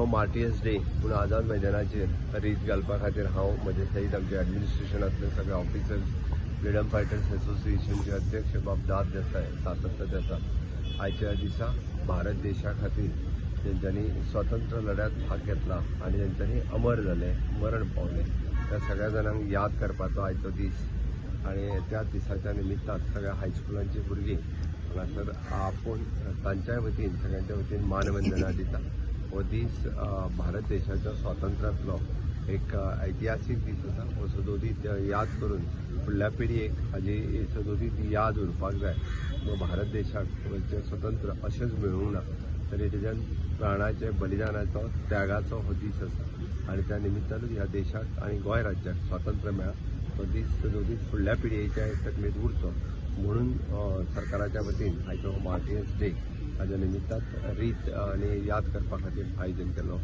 Martyrs day पूण आझाद मैदानाचेर रीत घालपा खातीर हांव म्हजे सयत आमचे एडमिनिस्ट्रेशनांतले सगळे ऑफिसर्स, फ्रिडम फायटर्स एसोसिएशनचे अध्यक्ष बाब दाद देसाय, सातत्य देसा, आयच्या दिसा भारत देशा खातीर तेंच्यांनी स्वतंत्र लढ्यात भाग घेतला आनी तेंच्यांनी अमर जाले, मरण पावले, त्या सगळ्या जाणांक याद करपाचो आयचो दीस. आनी त्या दिसाच्या निमित्तान सगळ्या हायस्कुलांची भुरगीं हांगासर आपोवन तांच्याय वतीन, सगळ्यांच्या वतीन मानवंदना दिता. हो दीस भारत देशाच्या स्वातंत्र्यांतलो एक ऐतिहासीक दीस आसा. हो सदोदीत याद करून फुडल्या पिळगेक हाजी सदोदीत याद उरपाक जाय. भारत देशाक जे स्वतंत्र अशेंच मेळूंक ना, तरी तेज्यान प्राणाचे बलिदानाचो, त्यागाचो हो दीस आसा आनी त्या निमित्तानूच ह्या देशाक आनी गोंय राज्याक स्वातंत्र्य मेळ्ळां. तो दीस सदोदीत फुडल्या पिळगेच्या तकलेंत उरचो म्हणून सरकाराच्या वतीन आयचो मार्टियर्स डे हाज्या निमित्तान रीत आनी याद करपा खातीर आयोजन केल्लो.